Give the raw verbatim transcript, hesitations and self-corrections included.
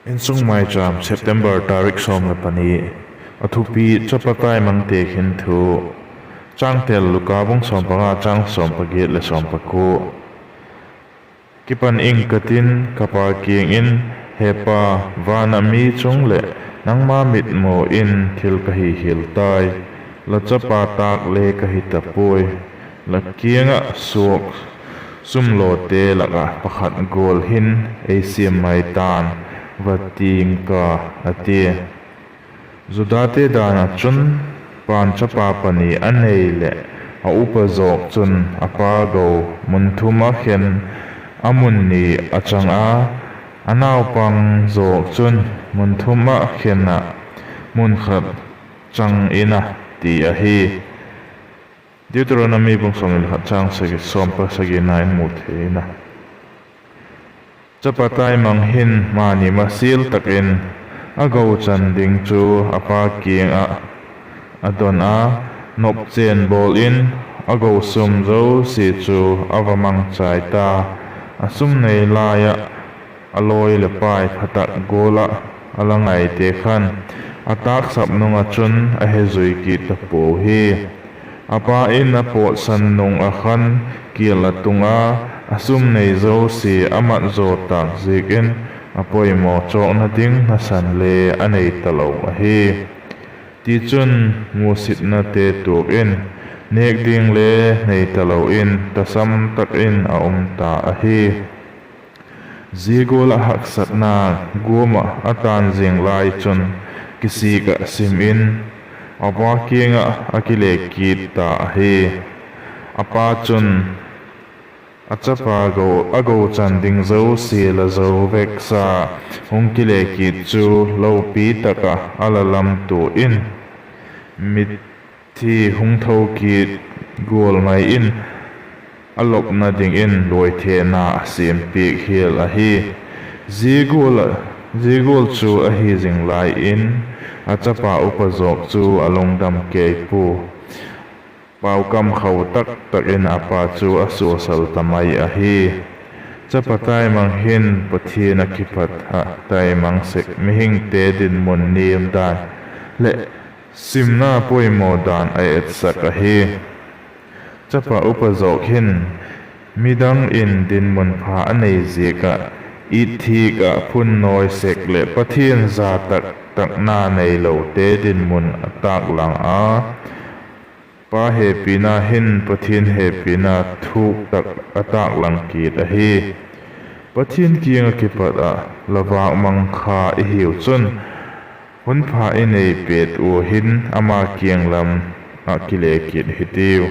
Insung Maicham, September tarik sawm leh pani. A thupi: Chapa taimang tekhin thu. Changtel: Luka bung sawm panga, chang sawm pagiat leh sawm pakua. Kipan ing ka tin, ka pa kiang in, He Pa, van ah mi chung leh nangma mitmu in thil ka hi hial tai. La chapa tâk le ka hi ta puai. La kiang ah suak sumlawte lak ah pakhat gual hin ei siam mai ta'n, va ti ing ka, a tia. Judate dan ah chun, pa'n chapa pani a nei leh a upa zawk chun a pa go mun thum ah khen a mun ni a chang a, a naupang zawk chun mun thum ah khen ah mun khat chang in a ti ahi. Deuteronomy bung sawmni leh khat, chang sagi, sawm pasagina in mu thei in a. Chapa taimang hin mani masial tak in a gochan ding chu a pa kiang ah a don a, nop chen bawl in a go sum zosia chu a va mangchai ta. A sum nei lai ah a lawi leh pai pha tak gual ah a la ngaite khan a tâksap nung ah chun a he zui kit ta puau hi. A pa in a pawtsan nung ah khan kial a tung a, a sum nei zosia a mat zaw tâk ziak in a poimaw chawkna ding nasan le a nei talo ahi. Tichun, musitnate tuak in, nêk ding le nei talo in tasam tak in a um ta ahi. Zia gual ah haksatna guam ah a tan zing lai chun kisik ah sim in a pa kiang ah a kile kit ta ahi. A pa chun a chapa go, a gochan ding zosia la zo veksa hung kile kit chu lopi tak ah a la lamtua in, mithi hung tho kit gual mai in a lopna dingin luaithena a siampiak hial ahi. Zia gual chu ahi zing lai in a chapa upa zawk chu a lungdam kei pua. Paukam khau tak tak in a pa chu a suasal ta mai ahi. Chapa taimang hin Pathian ah kipat ah taimang sek mihingte dinmun niam dan leh simna poimaw dan a etsak ahi. Chapa upa zawk hin midang in dinmun pha a nei ziak ah, it thîk ah phunnawi sek leh Pathian za tak takna neilote dinmun a tâklang a, pa hepina hin Pathian hepina thuk tak a tâklang kit ahi. Pathian kiang ah kipat ah la vâk mang kha i hiu chun, hun pha i nei pêt ua hin ama kiang lam ah kile kit hitiu.